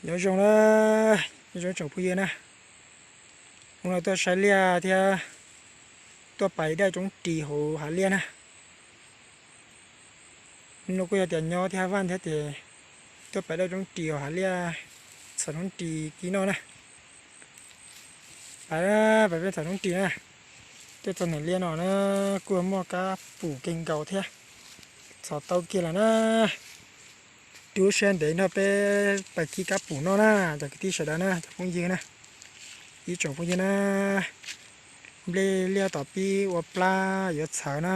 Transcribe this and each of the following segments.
Nyob zoo na, nyob zoo tsoom phooj ywg na. Hnub no tuaj saib liaj thiab tuaj pais dawj roob ris hauv hav liaj na. Hnub no kuj yog tias nyob thiab vaj thiab ces tuaj pais dawj roob ris hauv hav liaj, txhom roob ris kib noj na. Pais, pais peb txhom roob ris na. Tuaj txog ntawm liaj no na, kuj muaj kab pum kawg nkaus thiab. Txhom tau kiag lawm na. Rub siab ntev nrog peb pais kib kab pum noj na, cov kwv tij sawv daws na, cov phooj ywg na, ib tsoom phooj ywg na. Nplej liaj tom pib ua plab yuav txhawv na.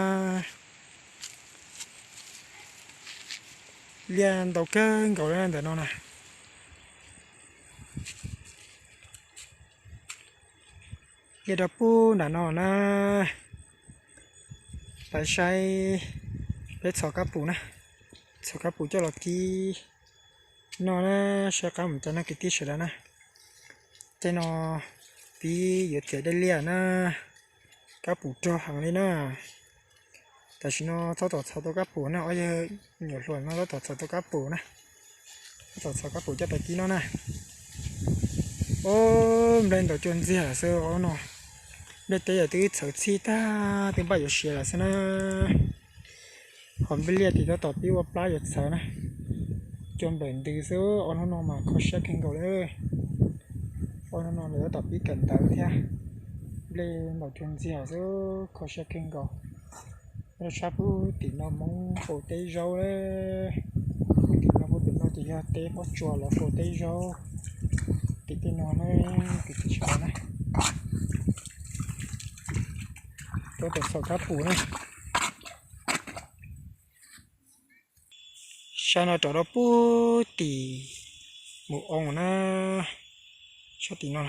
Liaj ntau kawg nkaus li ntawm no na. Liaj rau puag nram no na. Pais saib peb txhom kab pum na. Txhom kab pum coj los kib noj na, saib qab mus cas na kwv tij sawv daws na. Tej no pib yuav txiav dej liaj na, kab pum rog heev li na. Tam sim no txhob tom txhom tau kab pum na, ob yawg nyuam hluas no txhob tom txhom tau kab pum na. Txhob tom txhom kab pum coj pais kib noj na. Ob, nplej ntaus cua ntxiag xwb no. Nplej teb yam twb txhawv txhij tag twb npaj yuav siav lawm xwb na. Ho nplej liaj tim tab tom pib ua plab yuav txhawv na. Cua nplawm ntws xwb, ob hnub no mas kho siab kawg nkaus li. Ob hnub no lawv tab tom pib kawm ntawv thiab. Nplej ntaus cua ntxiag xwb kho siab kawg nkaus. Nyob rau sab pub tim no Hmoob faus teb zaub, pub tim no pub tim no ces yog teb pob tsuas lawv faus teb zaub. Tim tej no na, kwv tij sawv daws na, tuaj tau txhom kab pum na. Sab no rov rau pub tim mus oo na, sab tim no.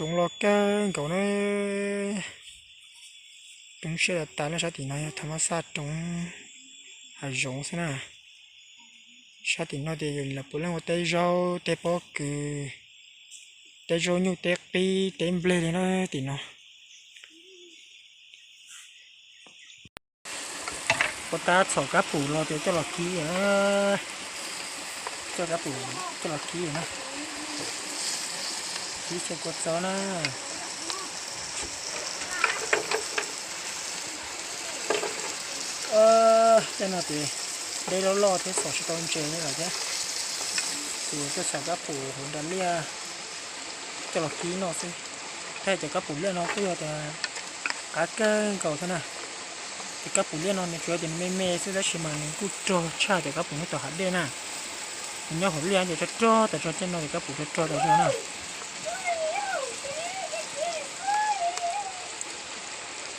Roob loj kawg nkaus na, roob siab tas tas na, sab tim no yog thaum mab xaj roob hav zoov xwb na. Sab tim no ces yog lawv puav leej ua teb zaub, teb pob kws, teb zaub nyuj, teb qib, teb nplej li na tim no. Puas tab txhom kab pum los tias coj los kib, coj kab pum coj los kib na. Kib xyaw kua txob na. Tej no ces dej loj loj thiab txhom tsis tau ntses li lawm thiab. Ces tuaj txhom kab pum hauv nram liaj coj los kib noj xwb. Thiab cov kab pum liaj no kuj yog tias qab kawg nkaus thiab na. Ces kab pum liaj no nws tsuas yog tias nws me me xwb tab sis mas nws kuj rog tshaj cov kab pum nyob tom hav dej na. Nws nyob hauv liaj ces rog rog tas zog, tej no ces kab pum rog rog tas zog na.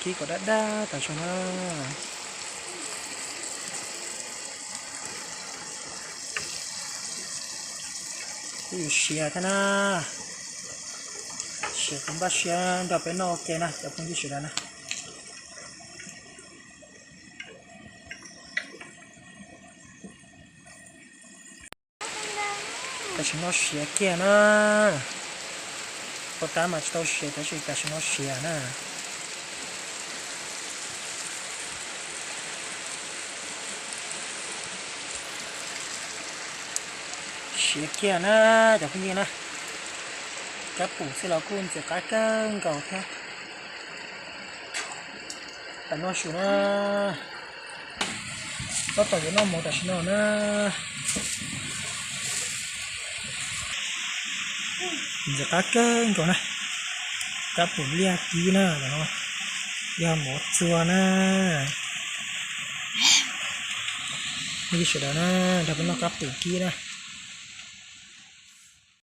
Kib kom dab dab tas zog na. Kuj yuav siav thiab na. Siav kuv npaj siab nrog peb noj ua ke na cov phooj ywg sawv daws na. Tam sim no siav kiag na. Puas tab mas tsis tau siav tab sis tam sim no siav na. Siav kiag na cov phooj ywg na. Kab pum xwb los kuj ntxim qab kawg nkaus thiab. Tam no su na. Tab tom yuav noj mov tam sim no na. Ntxim qab kawg nkaus na. Kab pum liaj kib na, yog mov txua na. Phooj ywg sawv daws na, nrog peb noj kab pum kib na.